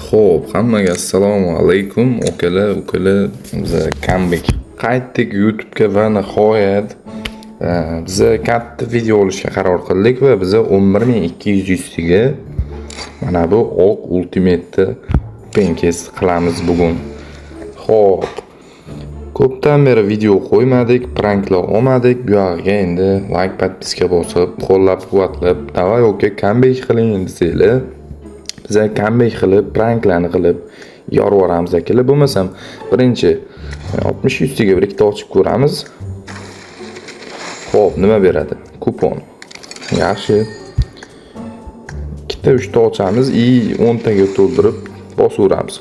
Xo'p, hammaga assalomu alaykum. Akalar, ukalar, biza comeback qaytdik YouTube'ga va nihoyat biza katta video olishga qaror qildik va biza 11 200 ga mana bu oq Ultimate'ni open case qilamiz bugun. Xo'p, ko'pdan beri video qo'ymadik, pranklar olmadik. Bu yog'iga endi like, подписка bosib, qo'llab-quvvatlab, давай, aka, comeback qiling desanglar, biza comeback qilib, pranklarni qilib yorib yuboramiz, akalar. Bo'lmasam birinchi 60 yuztaga bir ikkita ochib ko'ramiz. Xo'p, nima beradi? Kupon. Yaxshi. Ikkita, uchta ochamiz и 10 taga to'ldirib bosaveramiz.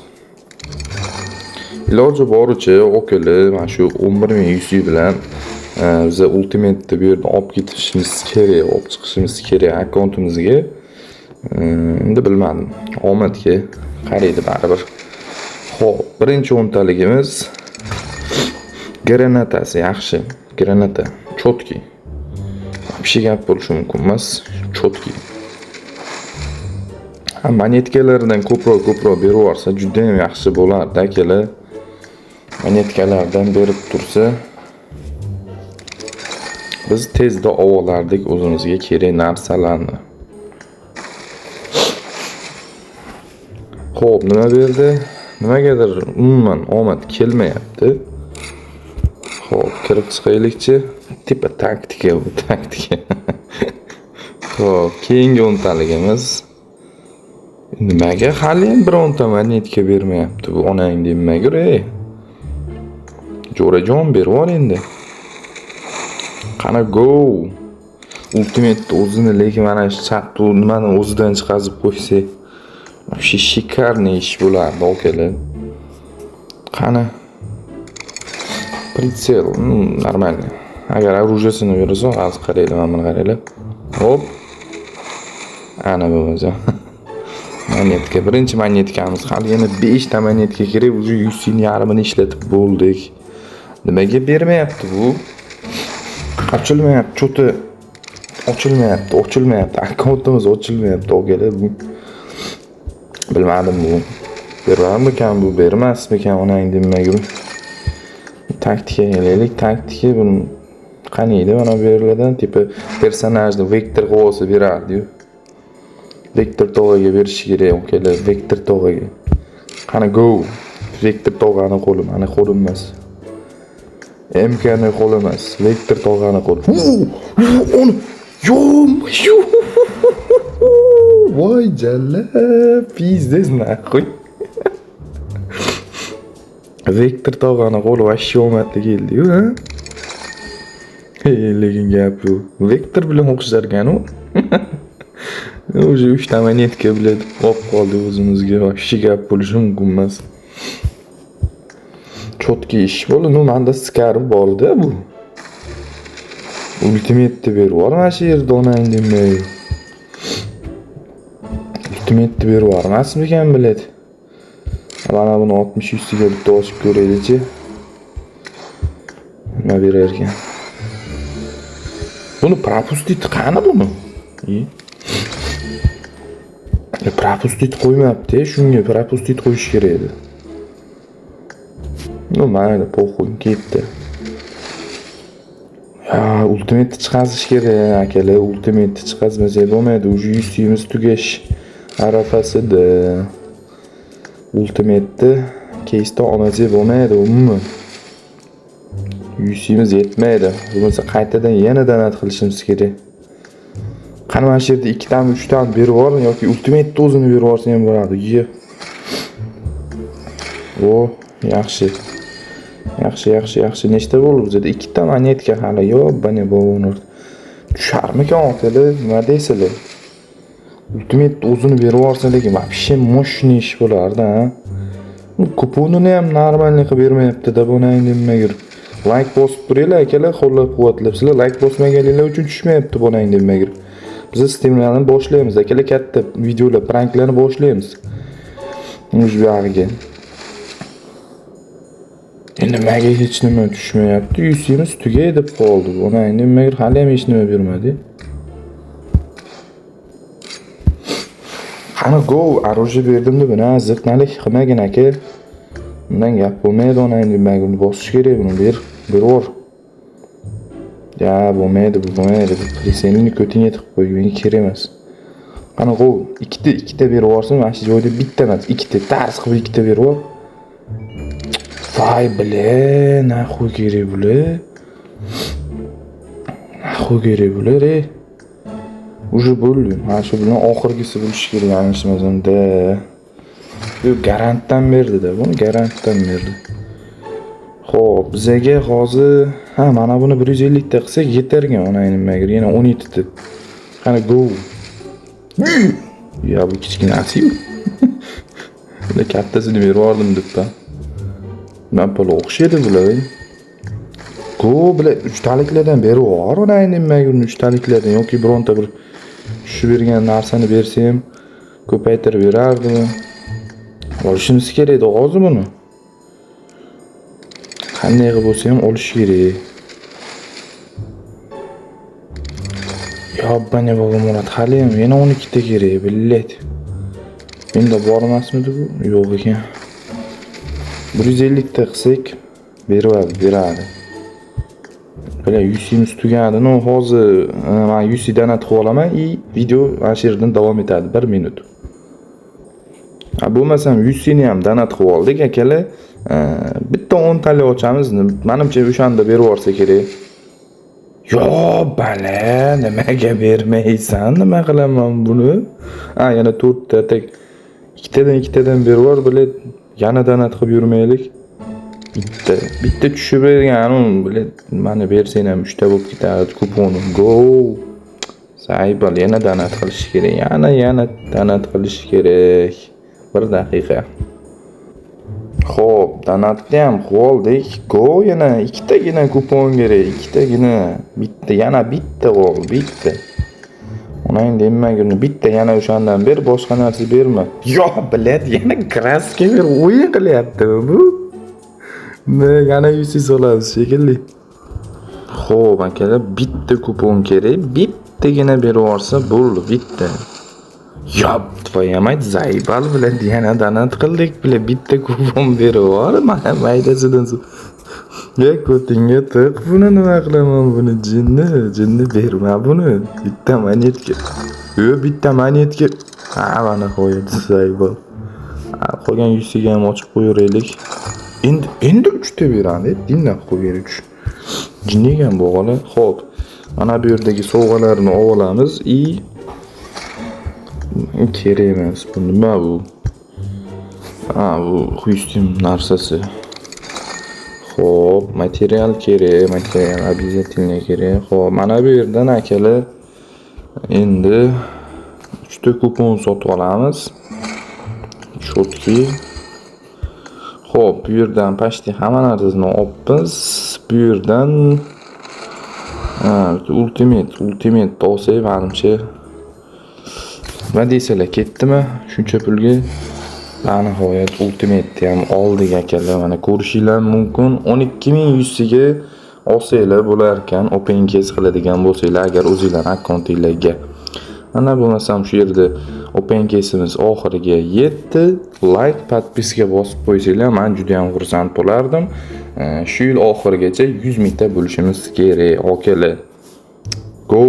Iloji boricha, akalar, mana shu 11 100 bilan biza Ultimate'ni bu yerdan olib ketishimiz kerak, olib chiqishimiz kerak akkauntimizga. Endi bilmadim. Omadga qaraydi baribir. Xo'p, birinchi o'ntaligimiz granatasi yaxshi. Granata чёткий. Вообще gap bo'lishi mumkin emas. Чёткий. Ha, монетка lardan ko'proq ko'proq berib yuborsa juda ham yaxshi bo'lardi, akalar. Монетка lardan berib tursa, biz tezda olardik o'zimizga kerak narsalarni. Xo'p, nima berdi? Nimagadir umuman omad kelmayapti. Xo'p, kirib chiqaylikchi. Типа taktika bu, taktika. Xo'p, keyingi o'ntaligimiz. Nimaga hali ham bironta монетка bermayapti bu, onang demagur, ey. Jo'rajon, berib yubor endi. Qani, go. Ultimate o'zini, lekin mana shu chapni nimani o'zidan chiqazib qo'ysak, вообще шикарный ish bo'lardi, akalar. Qani? Прицел, нормально. Agar оружие sini bersa, hozir qaranglar, mana buni qaranglar. Hop. Ana bo'lmasa. Монетка. Birinchi монетка miz. Hali yana 5 ta монетка kerak. Уже 100 ming yarmini ishlatib bo'ldik. Nimaga bermayapti bu? Ochilmayapti, что-то ochilmayapti, ochilmayapti. Akkauntimiz ochilmayapti, akalar bu. Bilmadim bu. Berarmikan bu, bermasmikan, onang demagur. Taktika kelaylik, taktika buni qaniydi mana bu yerlardan, типа personajni Vektor qilib olsa berardi-yu. Vektor tog'aga berishi kerak, akalar, Vektor tog'aga. Qani, go. Vektor tog'ani qo'li, mani qo'lim emas. MKni qo'li emas, Vektor tog'ani qo'li. Uni ё-моё! Voy jalla, пиздец нахуй. Vektor tog'ani qo'li вообще omadli keldi-yu, ha? Hey, lekin gap yo'q. Vektor bilan o'xshar ekan u. Уже uchta монетка bilan olib qoldik o'zimizga. Вообще gap bo'lishi mumkin emas. Чёткий ish bo'ldi. Ну, menda Scar bor-da bu. Ultimate'ni berib yubor mana shu yerda, onang demay. Ultimate'ni berib yubormasmikan, biladi. Mana buni 60 yuztaga bitta ochib ko'raylikchi. Nima berar ekan? Buni пропустить qani buni? E, пропустить qo'ymabdi, shunga пропустить qo'yish kerak edi. Ну, mayli, похуй, ketdi. Ya, Ultimate'ni chiqazish kerak, akalar, Ultimate'ni chiqazmasak bo'lmaydi. Уже 100 yimiz tugash arafasida. Ultimate'ni case'da olmasak bo'lmaydi umuman. 100 yimiz yetmaydi. Bo'lmasa qaytadan yana донат qilishimiz kerak. Qani, mana shu yerda ikkitami, uchtami berib yubor yoki Ultimate'ni o'zini berib yuborsa ham bo'ladi. Ye. O, yaxshi. Yaxshi, yaxshi, yaxshi. Nechta bo'ldi bizda? Ikkita монетка hali. Ёбаный boboni. Tusharmikan, akalar? Nima deysizlar? Ultimate o'zini berib yuborsa, lekin вообще мощный ish bo'lardi, ha. Kuponini ham нормальный qilib bermayapti-da, buni nimaga. Like bosib turinglar, akalar, qo'llab-quvvatlab. Sizlar like bosmaganinglar uchun tushmayapti, buni nimaga. Biz streamlarni boshlaymiz, akalar, katta videolar, pranklarni boshlaymiz. Уже bu yog'iga. Endi nimaga hech nima tushmayapti? Yuzimiz tugay deb qoldi. Buni nimaga hali ham hech nima bermadi? Qani go, оружие berdim deb buni ziqnalik qilmagin, aka. Bundan gap bo'lmaydi, onangni buni bosish kerak, buni ber, bervor. Ya, bo'lmaydi, bu bo'lmaydi. Прицел ini ko'tingga tiqib qo'y, menga kerak emas. Qani go, ikkita ikkita berib yuborsin, mana shu joyda bitta emas, ikkita, tars qilib ikkita berib yubor. Voy, бля, нахуй kerak bular? Нахуй kerak bular, ey? Уже bo'ldi. Mana shu bilan oxirgisi bo'lishi kerak, yanglishmasam da. Bu garantdan berdi-da, buni garantdan berdi. Xo'p, bizaga hozir, ha, mana buni 150 ta qilsak yetar ekan, onangni nimaga, yana 17 ta. Qani go. Ya, bu kichkinasi-yu. Buni kattasini berib yubordim debman. Nima pul o'xshaydi bular, ey? Go, bular uchtaliklardan berib yubor, onangni nimaga, uchtaliklardan yoki bironta bir tushib bergan narsani bersa ham ko'paytirib berardi. Olishimiz kerak edi hozir buni. Qanday qilib bo'lsa ham olish kerak. Yobbani Bobomurod, hali ham yana 12 ta kerak, блядь. Menda bor emasmidi bu? Yo'q ekan. 150 ta qilsak beradi, beradi. Бля, UC'miz tugadi. Но, hozir men UC donat qilib olaman и video mana shu yerdan davom etadi 1 minut. Ha, bo'lmasam UC'ni ham donat qilib oldik, akalar. Bitta 10 talik ochamiz. Menimcha, o'shanda berib yuborsa kerak. Yo, bala, nimaga bermaysan? Nima qilaman buni? Ha, yana 4 ta так ikkitadan ikkitadan berib yubor, блядь, yana donat qilib yurmaylik. Bitta, bitta tushib bergan, блядь, mana bersang ham 3 ta bo'lib ketadi kuponim. Go. Заебал, yana donat qilish kerak. Yana yana donat qilish kerak. 1 daqiqa. Xo'p, donatni ham qilib oldik. Go, yana ikkitagina kupon kerak, ikkitagina. Bitta, yana bitta ol, bitta. Onang demagin, bitta yana o'shandan ber, boshqa narsa berma. Yo, блядь, yana краска ber, o'yin qilyaptimi bu? Ne, yana UC solamiz shekilli. Xo'p, akalar, bitta kupon kerak, bittagina berib yuborsa bo'ldi, bitta. Ёб твою мать, заебал, блядь, yana donat qildik, блядь, bitta kupon berib yubor, mana maydasidan. Ya, ko'tingga tiq buni, nima qilaman buni, jinni, jinni, berma buni. Bitta монетка. Yo, bitta монетка. Ha, mana nihoyat, заебал. Ha, qolgan yuziga ham ochib qo'yaveraylik. Endi endi uchta beradi, dindan qo'yib uch. Jinni ekan bu bola. Xo'p, mana bu yerdagi sovg'alarni olib olamiz и kerak emas. Bu nima bu? Ha, bu Xustim narsasi. Xo'p, material kerak, material обязательно kerak. Xo'p, mana bu yerdan, akalar, endi uchta kupon sotib olamiz. Чётки. Xo'p, bu yerdan почти hamma narsasini olibmiz. Bu yerdan, ha, ultimate, ultimate olsak, manimcha, nima deysizlar, ketdimi shuncha pulga? Va nihoyat ultimate'ni ham oldik, akalar. Mana ko'rishinglar mumkin. 12 100 ga olsanglar bo'lar ekan, open case qiladigan bo'lsanglar agar o'zinglarni akkauntinglarga. Ana bo'lmasam shu yerda open case'imiz oxiriga yetdi. Like, подписка bosib qo'ysanglar, men juda ham xursand bo'lardim. Shu yil oxirigacha 100 mingta bo'lishimiz kerak, akalar. Go!